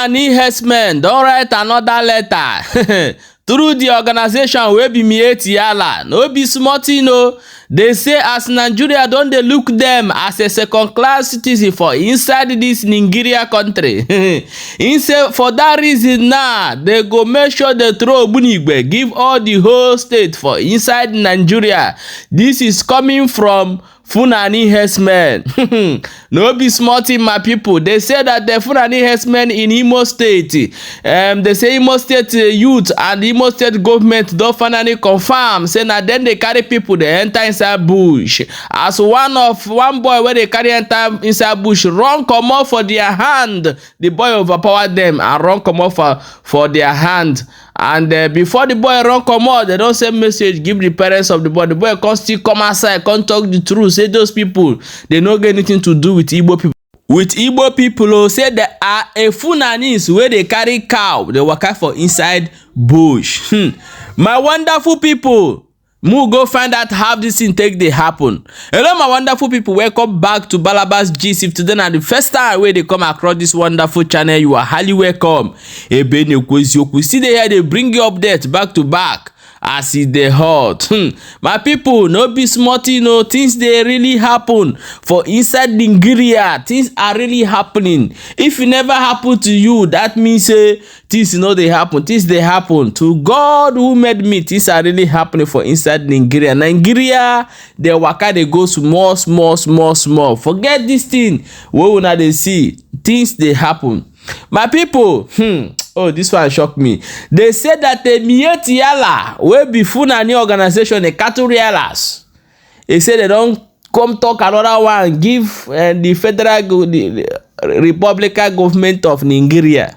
Fulani herdsmen don write another letter through di organisation wey be Miyetti Allah. No be small tin o. Dey say as Nigeria don dey look dem as a second class citizen for inside dis Nigeria country, im say for dat reason now, dey go make sure dey throw ogbunigwe give all di whole state for inside Nigeria. Dis is coming from Fulani herdsmen. No be small thing, my people. They say that the Fulani herdsmen in Imo State, they say Imo State youth and Imo State government don finally confirm say na dem dey carry people dey enter inside bush. As one of one boy wey dey carry enter inside bush run comot for their hand, the boy overpower them and run comot for their hand. And before the boy run comot, they don send message give the parents of the boy. The boy come still come outside, come talk the truth, say those people, they no get anything to do with Igbo people. With Igbo people o, say they are a Fulanis wey dey carry cow dey waka for inside bush. My wonderful people, make we go find out how this thing take dey happen. Hello, my wonderful people, welcome back to Balabas Gist. If today na the first time wey dey come across this wonderful channel, you are highly welcome. Ebe na-ekwu eziokwu, still dey here dey bring you update back to back as e dey hot. My people, no be small thing o, things dey really happen for inside Nigeria. Things are really happening. If e never happen to you, that means say things no dey happen. Things dey happen. To God who made me, things are really happening for inside Nigeria. Nigeria dey waka dey go small, small, small, small. Forget this thing wey una dey see. Things dey happen. My people, oh, this one shock me. They say that the Miyetti Allah wey be Fulani organization, the cattle rearers, they say they don come talk another one give the federal the Republican government of Nigeria.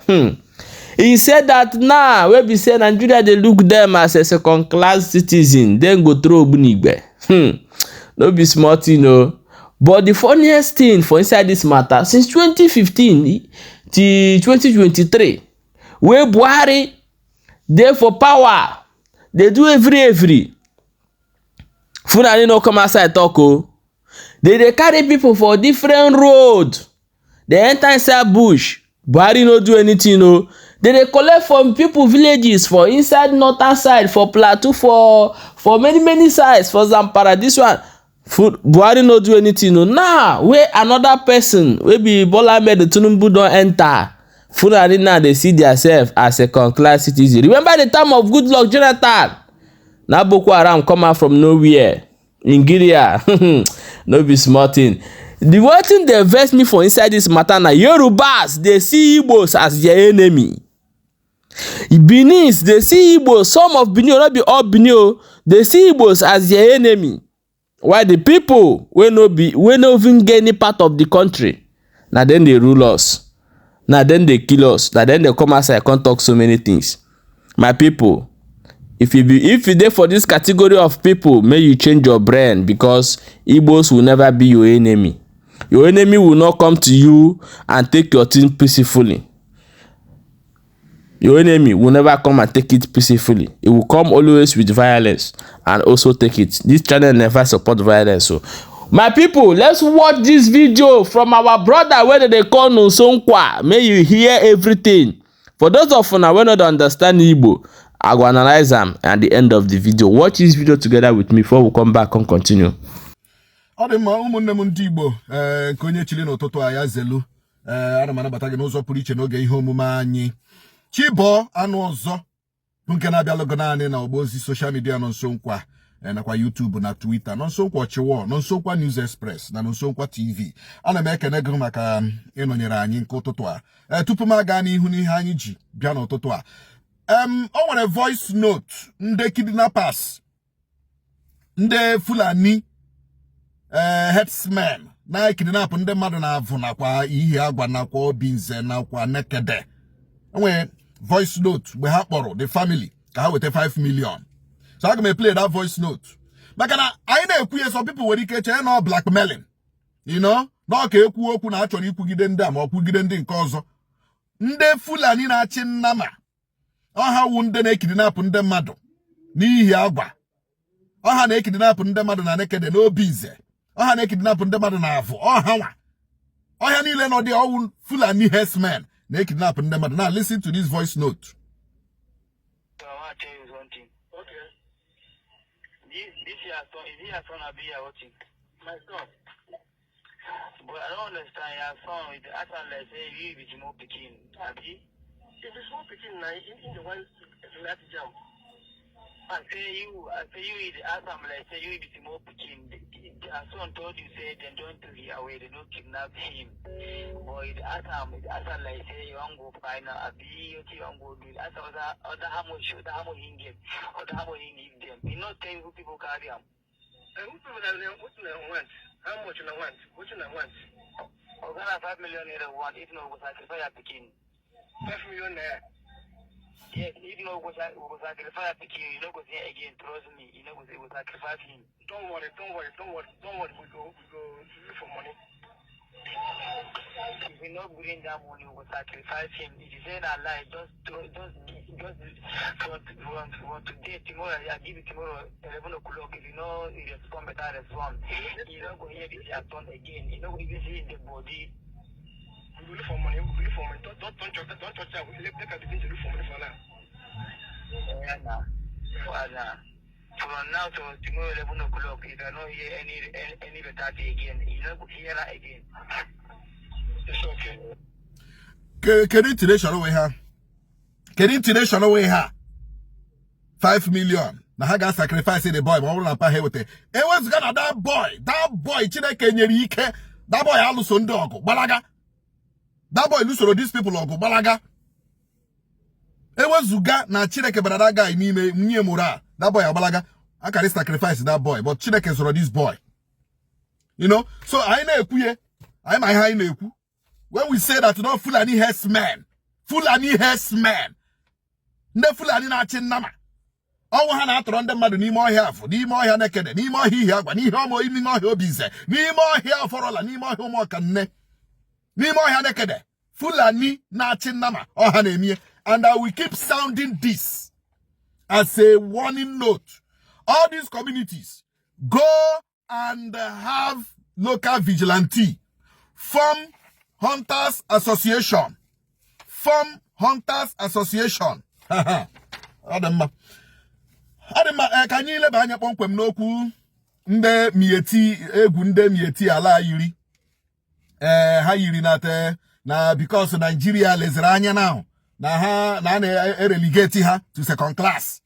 He said that now wey be say Nigeria dey look them as a second class citizen, dem go throw ogbunigwe. No be small thing o. But the funniest thing for inside this matter, since 2015 till 2023, wey Buhari dey for power, dey do every, Fulani no come outside talk o. They dey carry people for different road, dey enter inside bush. Buhari no do anything o. They dey collect from people villages for inside northern side, for Plateau, for many many sides, for Zamfara. This one, Buhari no do anything o. Now wey another person wey be Bola Ahmed Tinubu don enter, Fulani now dey see theirself as second class citizen. Remember the time of Goodluck Jonathan? Na Boko Haram come out from nowhere. Nigeria no be small thing. The one thing dey vex me for inside this matter na Yorubas dey see Igbos as their enemy. Benin dey see Igbos, some of Benin, no be all Benin o, dey see Igbos as their enemy. While the people wey no be wey no even get any part of the country, na dem dey rule us. Na dem dey kill us. Na dem dey come outside come talk so many things. My people, if you dey for this category of people, may you change your brain, because Igbos will never be your enemy. Your enemy will not come to you and take your thing peacefully. Your enemy will never come and take it peacefully. It will come always with violence and also take it. This channel never support violence. So, my people, let's watch this video from our brother wey dey call Nonsonkwa. May you hear everything. For those of una wey no dey understand Igbo, I go analyze am at the end of the video. Watch this video together with me before we come back and continue. Ọ dị mma, ụmụnne m ndị Igbo. Ee, nke onye chiri n'ụtụtụ a ya zelu. Ee, ana m anabata gị n'ụzọ pụrụ iche n'oge ihe omume anyị Chibọ anụ ọzọ, bụ nke na-abịalụgo naanị na ọgba ozi social media Nonso Nkwa nakwa YouTube na Twitter, Nonso Nkwa Ọchịwọ, Nonso Nkwa News Express na Nonso Nkwa TV. Ana m ekene gị maka ịnọnyere anyị nke ụtụtụ a. Ee, tupu m aga n'ihu n'ihe anyị ji bịa n'ụtụtụ a, o nwere voice note ndị kidnappers, ndị Fulani herdsmen na-ekidnap ndị mmadụ na-avụ nakwa ihe agwa nakwa Obinze nakwa Nekede. Enwere voice note mgbe ha kpọrọ the family ka ha weta 5 million. So aga m play that voice note maka na anyị na-ekwu ya, some people nwere ike chee na ọ blackmailing, na ọ ka ekwu okwu na a chọrọ ikwugide ndị a ma ọ kwugide ndị nke ọzọ. Ndị Fulani na-achị nnama ọha wu ndị na-ekidnap ndị mmadụ n'ihi agwa ọha, na-ekidnap ndị mmadụ na Nekede, n'Obinze, ọha na-ekidnap ndị mmadụ na Avụ, ọha nwa ọhịa niile nọ dị ọwụ Fulani herdsmen. Na-ekidnap ndị mmadụ. Now listen to this voice note. So I want to tell you something. Okay. This your son, is he your son or be your what? My son. But I don't understand your son. It acting like say you be small pikin, abi? If it's small pikin now, in the one let jump. I say you it ask am like say you be small pikin. Your son told you say they don't take it away, they don't kidnap him. But it ask am like say you want go find out, abi you want go do. Ask am other how much he get, other how much he give them. He not tell you who people carry am. And who people that what you want? How much you want? What you want? Oga, na 5 million naira want. If no, go sacrifice your pikin. 5 million naira. Yes, if no, we go sacrifice your pikin. You no go see again. Trust me. You no go see. We go sacrifice him. Don't worry, don't worry, don't worry, don't worry. We go look for money. If you no bring that money, we go sacrifice him. If you say that lie, just throw, just from today, tomorrow, I give you tomorrow, 11 o'clock. If you no respond, better respond. You no go hear this your son again. You no go even see the body. We go look for money. We go look for money. Don't touch that. Let us begin to look for money for now. Yeah, now. Yeah, now. From now to tomorrow, 11 o'clock, if I don't hear any better thing again, you no go hear that again. It's okay. Kedu intonation onwe ha? Kedu intonation onwe ha? 5 million na ha ga-sacrifice the boy ma ọ bụrụ na mpa ha eweta. Ewezụga na that boy Chineke nyere ike, that boy alụso ndị ọgụ gbalaga. That boy lụsoro these people ọgụ gbalaga. Ewezụga na Chineke bara that guy n'ime nwunye mụrụ a, that boy agbalaga akara sacrifice that boy, but Chineke zọrọ this boy. So anyị na-ekwuye, anyị ma ihe anyị na-ekwu when we say that no Fulani herdsmen, Fulani herdsmen, ndị Fulani na-achị nnama, ọnwụ ha na-atọrọ ndị mmadụ n'ime ọhịa afụ, n'ime ọhịa Nekede, n'ime ọhịa Ihi Agwa, n'ihe ọmụ, n'ime ọhịa Obize, n'ime ọhịa Ọfọrọla, n'ime ọhịa Ụmụọkanne, n'ime ọhịa Nekede. Fulani na-achị nnama ọha na-emie. And I will keep sounding this as a warning note. All these communities, go and have local vigilante, form hunters association, form hunters association. Ọ dị mma, ọ dị mma. Ee, ka anyị leba anya kpọmkwem n'okwu ndị Miyetti. Egwu ndị Miyetti Ala yiri, ee, ha yiri na te na because Nigeria lezere anya now na ha na a na-erelegate ha to second class.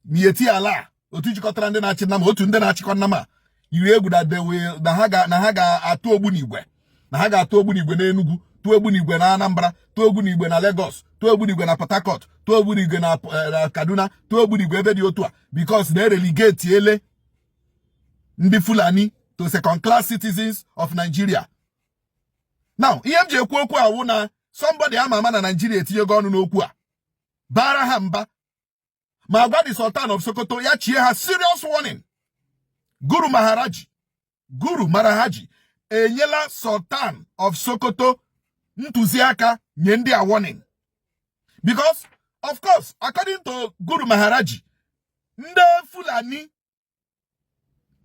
Miyetti Ala, otu jikọtara ndị na-achị nnama, otu ndị na-achịkọ nnama, yiri egwu na they will na ha ga-atụ ogbunigwe, na ha ga-atụ ogbunigwe n'Enugu, tụọ ogbunigwe na Anambra, tụọ ogbunigwe na Lagos, tụọ ogbunigwe na Port Harcourt, tụọ ogbunigwe na Kaduna, tụọ ogbunigwe ebe dị otu a, because na erelegate ele ndị Fulani to second class citizens of Nigeria. Now, ihe m ji ekwu okwu awụ na somebody ama ama na Nigeria etinyego ọnụ n'okwu a, bara ha mba ma gwa the Sultan of Sokoto ya chie ha serious warning. Guru Maharaji, Guru Maharaji enyela Sultan of Sokoto ntụziaka nye ndị a warning, because of course, according to Guru Maharaji, ndị Fulani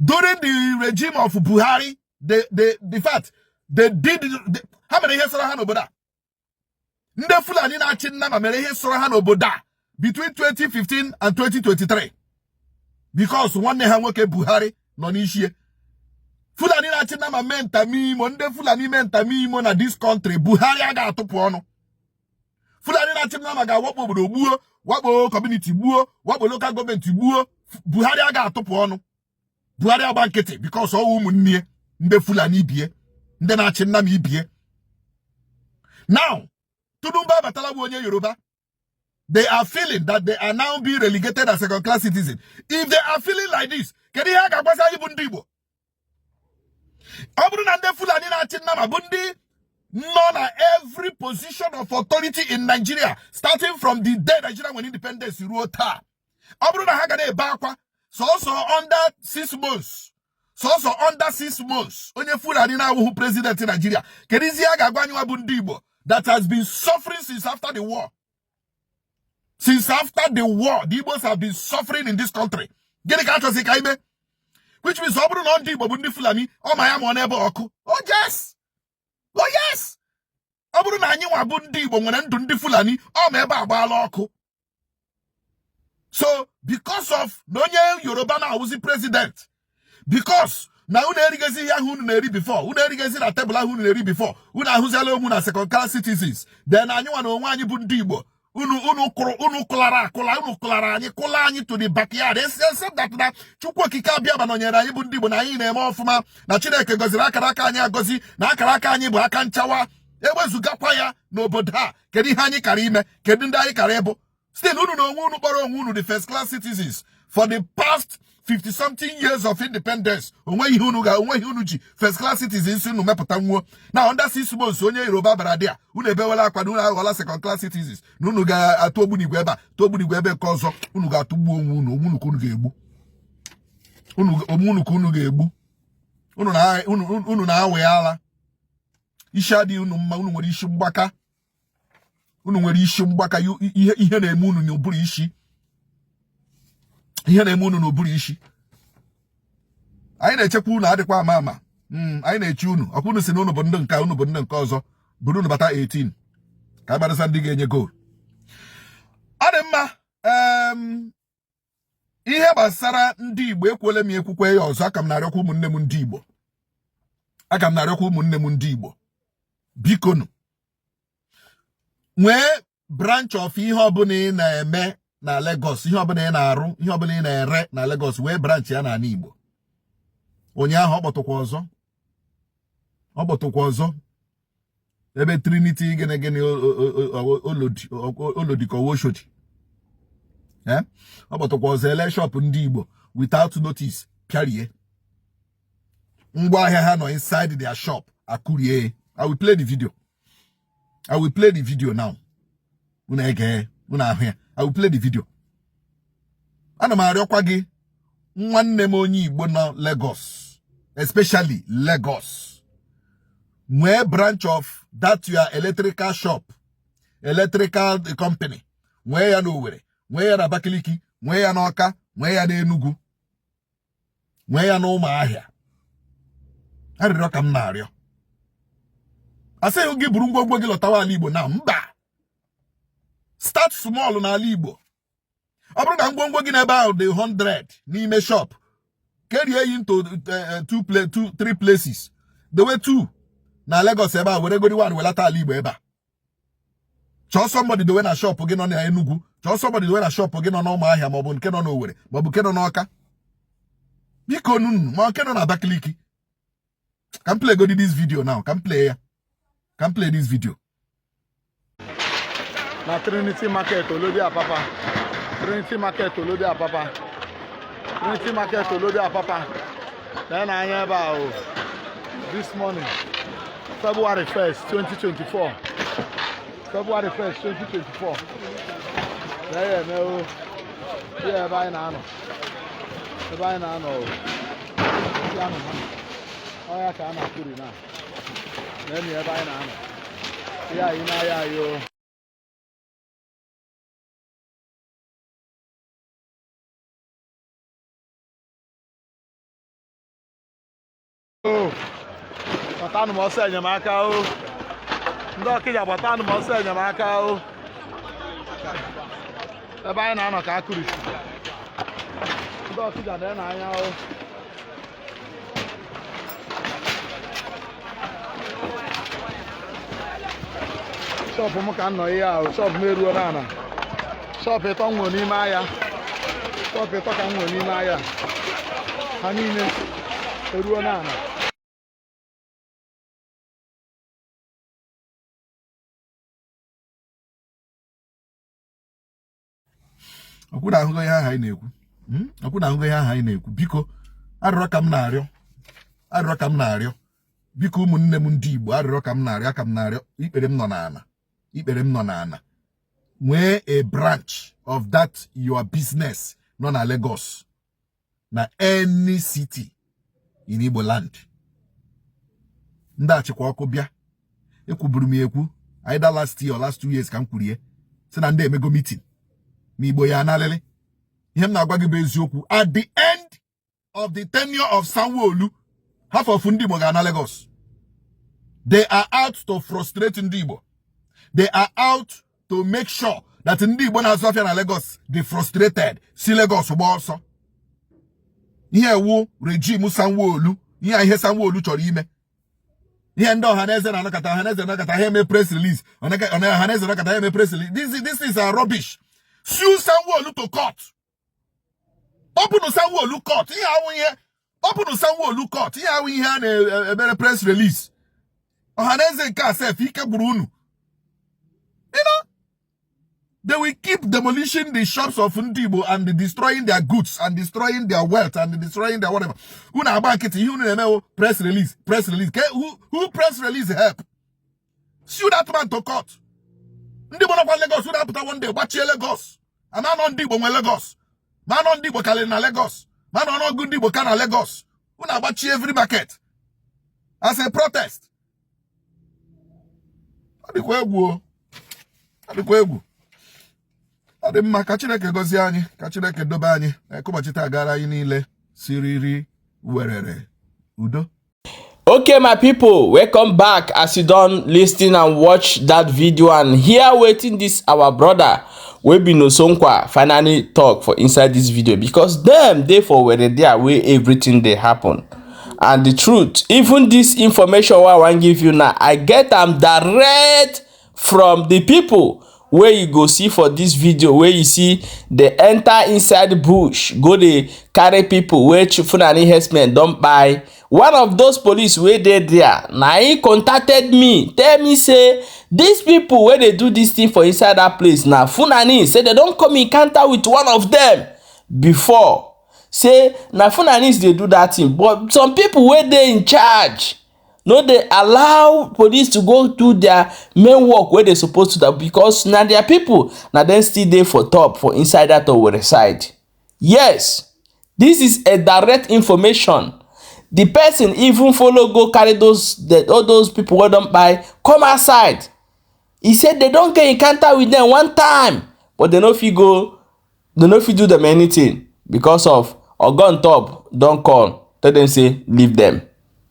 during the regime of Buhari, the fact they did ha mere ihe sọrọ ha n'obodo a. Ndị Fulani na-achị nnama mere ihe sọrọ ha n'obodo a between 2015 and 2023, because nwanne ha nwoke Buhari nọ n'isi. Fulani na-achị nnama mee ntamimo, ndị Fulani mee ntamimo na this country, Buhari a ga-atụpụ ọnụ. Fulani na-achị nnama ga-awakpo obodo gbuo, wakpo community gbuo, wakpo local government gbuo, Buhari a ga-atụpụ ọnụ. Buhari agba nkịtị because ọwụ ụmụnne ndị Fulani bie, ndị na-achị nnama ibie. Now Tinubu abatala bụ onye Yoruba. They are feeling that they are now being relegated as second class citizen. If they are feeling like this, kedu ihe a ga-agbasa anyị bụ ndị Igbo? Ọ bụrụ na ndị Fulani na-achị nnama bụ ndị nọ na every position of authority in Nigeria starting from the day Nigeria nwere independence ruo taa, ọ bụrụ na ha ga na-ebe akwa sọsọ under 6 months, sọsọ under 6 months onye Fulani na-awụghị president Nigeria, kedu izi a ga-agwa anyị nwa bụ ndị Igbo that has been suffering since after the war? Since after the war, the Igbos have been suffering in this country. Gịnị ka a chọzi ka ime? Which means ọ bụrụ na ndị Igbo bụ ndị Fulani, ọ ma ya ma ọ n'ebe ọkụ. Oh yes, oh yes, ọ Ọ bụrụ na anyị nwa bụ ndị Igbo nwere ndụ ndị Fulani, ọ ma ebe agbaala ọkụ. So because of na onye Yoruba na-awụzi president, because na unu erigezi ihe ahụ unu na-eri before, unu erigezi na tebụl ahụ unu na-eri before, unu ahụziala onwe na second class citizens, then anyị nwa na onwe anyị bụ ndị Igbo, unu kụrụ, unu kụlara akụla, unu kụlara anyị, kụla anyị to the backyard, except that na Chukwu Okike Abịama nọnyere anyị bụ ndị Igbo, na anyị na-eme ọfụma, na Chineke gọziri akara aka anyị agọzi, na akara aka anyị bụ aka nchawa. Ewezugakwa ya n'obodo a, kedu ihe anyị kara ime? Kedu ndị anyị kara ịbụ? Still unu na onwe unu kpọrọ onwe unu the first class citizens for the past 50 something years of independence. Onweghị ihe unu ga, onweghị unu ji first class citizens unu mepụta nwuo na under 6 months onye Yoruba bara dị a, unu ebewela akwa na unu aghọọla second class citizens, na unu ga-atụ ogbunigwe ebe a, tụọ ogbunigwe ebe nke ọzọ. Unu ga-atụgbu onwe unu. Onwe unu ka unu ga-egbu. Unu onwe unu ka unu ga-egbu. Unu na unu na-awị ala. Isi adịghị unu mma. Unu nwere isi mgbaka. Unu nwere isi mgbaka. Ihe na-eme unu n'ụbụrụ isi, ihe na-eme unu n'ụbụrụ isi. Anyị na-echekwa unu, adịkwa ama ama. Anyị na-eche unu. Ọkwa unu si na unu bụ ndị nke, unu bụ ndị nke ọzọ. Buru unu bata 18 ka anyị ndị ga-enye goal. Ọ dị mma. Ihe gbasara ndị Igbo, ekwuola m ya, ekwukwe ya ọzọ. Aka m na-arịọkwa ụmụnne m ndị Igbo, aka m na-arịọkwa ụmụnne m ndị Igbo, bikonu, nwee branch of ihe ọbụla ị na-eme na Lagos, ihe ọbụla ị na-arụ, ihe ọbụla ị na-ere na Lagos, wee branch ya n'ala Igbo. Ụnyaahụ ọ kpọtụkwa ọzọ, ọ kpọtụkwa ọzọ ebe Trinity gịnị gịnị, Olodi, Olodi ka Oshodi, ọ kpọtụkwa ọzọ, ele shop ndị Igbo without notice, pịarie ngwaahịa ha nọ inside their shop, akụrie. I will play the video. I will play the video now. Unu ege, unu ahụ ya. I will play the video. Ana m arịọkwa gị, nwanne m onye Igbo nọ Lagos, especially Lagos, nwee branch of that your electrical shop, electrical company. Nwee ya n'Owerri, nwee ya n'Abakaliki, nwee ya n'Ọka, nwee ya n'Enugu, nwee ya n'Ụmụahịa. Arịrịọ ka m na-arịọ. Asịghị gị buru ngwongwo gị lọtawa ala Igbo na mba. Start small n'ala Igbo. Ọ bụrụ na ngwongwo gị n'ebe ahụ dị 100 n'ime shop, kerie yi into two play two three places, dewe two na Lagos ebe a, were godi one welata ala Igbo ebe a. Chọọ somebody dowe na shop gị nọ na Enugu, chọọ somebody dowe na shop gị nọ n'Ụmụahịa, maọbụ nke nọ n'Owerri, maọbụ nke nọ n'Ọka, biko nunu, ma nke nọ na Abakaliki. Ka m play godi this video now. Ka m play ya, ka m play this video. Na Trinity Market, Olodi Apapa. Trinity Market, Olodi Apapa. Trinity Market, Olodi Apapa. Lee na anya ebe a o. This morning, February 1st, 2024. February 1st, 2024. Lee ya eme o. Ihe ebe anyị na-anọ. Ebe anyị na-anọ o. Ndị anọ ha. Ọ ya ka a na-akwuri na. Lee ebe anyị na-anọ. Ihe anyị na-aya anyị o. O gbatanụ m ọsọ enyemaka o. Ndị Ọkịja, gbatanụ m ọsọ enyemaka o. Ebe anyị na-anọ ka akụrisi. Ndị Ọkịja, na n'anya o. Shop m ka m nọ ihe ahụ. Shop m eruo n'ala. Shop ịtọ m nwere n'ime ahịa, shop ịtọ ka m nwere n'ime ahịa, ha niile eruo n'ala. Ọkwụ na ahụgo ihe ahụ anyị na-ekwu? Ọkwụ na ahụgo ihe ahụ anyị na-ekwu? Biko, arịrịọ ka m na-arịọ, arịrịọ ka m na-arịọ, biko, ụmụnne m ndị Igbo, arịrịọ ka m na-arịọ, aka m na-arịọ, ikpere m nọ n'ala, ikpere m nọ n'ala. Nwee a branch of that your business nọ na Lagos, na any city in Igbo land. Ndị achịkwa ọkụ bịa, ekwuburu m ekwu either last year or last 2 years ka m kwuru si na ndị emego meeting ma Igbo ya analịlị. Ihe m na-agwa gị bụ eziokwu. At the end of the tenure of Sanwo-Olu, half of ndị Igbo ga-ana Lagos. They are out to frustrate ndị Igbo. They are out to make sure that ndị Igbo na-azụ afịa na Lagos dị frustrated, si Lagos gba ọsọ. Ihe ewu regime Sanwo-Olu, ihe a ihe Sanwo-Olu chọrọ ime. Ihe ndị Ọhaneze na-anọkọta, Ọhaneze na-anọkọta, ha eme press release, Ọhaneze na-anọkọta, ha eme press release. This is a rubbish. Sue Sanwo-Olu to court. Open Sanwo-Olu court. Ihe awụ ihe open Sanwo-Olu court. Ihe awụ ihe a na-emere press release. Ọhaneze nke a sef, ike gwụrụ unu. They will keep demolishing the shops of ndị Igbo and destroying their goods and destroying their wealth and destroying their whatever. Unu agba nkịtị. Ihe unu na-emewo, press release, press release. Who press release help? Sue that man to court. Ndị Igbo nọkwa Lagos, unu apụta one day gbachie Lagos. Ama nọ ndị Igbo nwe Lagos. Ma nọ ndị Igbo karịrị na Lagos. Ma nọ ọnụọgụ ndị Igbo ka na Lagos. Unu agbachie every market as a protest. Ọ dịkwa egwu o. Ọ dịkwa egwu. Ọ dị mma. Ka Chineke gọzie anyị, ka Chineke dobe anyị. Ka ụbọchị taa gara anyị niile siriri werere. Udo. Okay, my people, welcome back. As you don listen and watch that video and hear wetin this our brother wey be Nosonkwa finally talk for inside this video, because dem dey for were there wey everything dey happen. And the truth, even this information wey I wan give you now, I get am direct from the people wey you go see for this video, wey you see dey enter inside bush go dey carry people wey Fulani herdsmen don kpai. One of those police wey dey there na him contacted me, tell me say these people wey dey do this thing for inside that place na Fulani, say dem don come encounter with one of them before, say na Fulanis dey do that thing, but some people wey dey in charge no dey allow police to go do their main work wey dey suppose to do, because na their people na dem still dey for top for inside that Owerri side. Yes, this is a direct information. The person even follow go carry all those people wey don kpai come outside. E say they don get encounter with them one time, but they no fit go, they no fit do them anything because of oga on top don call tell them say leave them.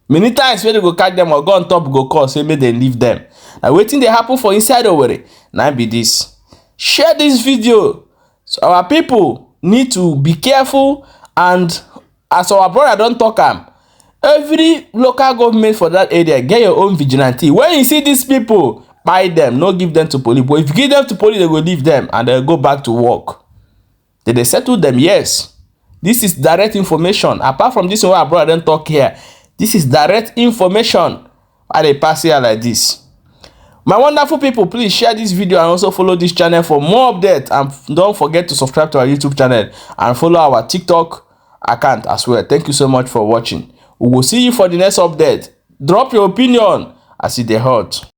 Many times wey they go catch them, oga on top go call say make dem leave them. Na wetin dey happen for inside Owerri na be this. Share this video. So our people need to be careful, and as our brother don talk am, every local government for that area get your own vigilante. When you see these people, kpai them, no give them to police. But if you give them to police, they go leave them and they go back to work. They dey settle them. Yes, this is direct information. Apart from this one wey our brother don talk here, this is direct information I dey pass here like this. My wonderful people, please share this video and also follow this channel for more updates, and don't forget to subscribe to our YouTube channel and follow our TikTok account as well. Thank you so much for watching. We will see you for the next update. Drop your opinion as e dey hot.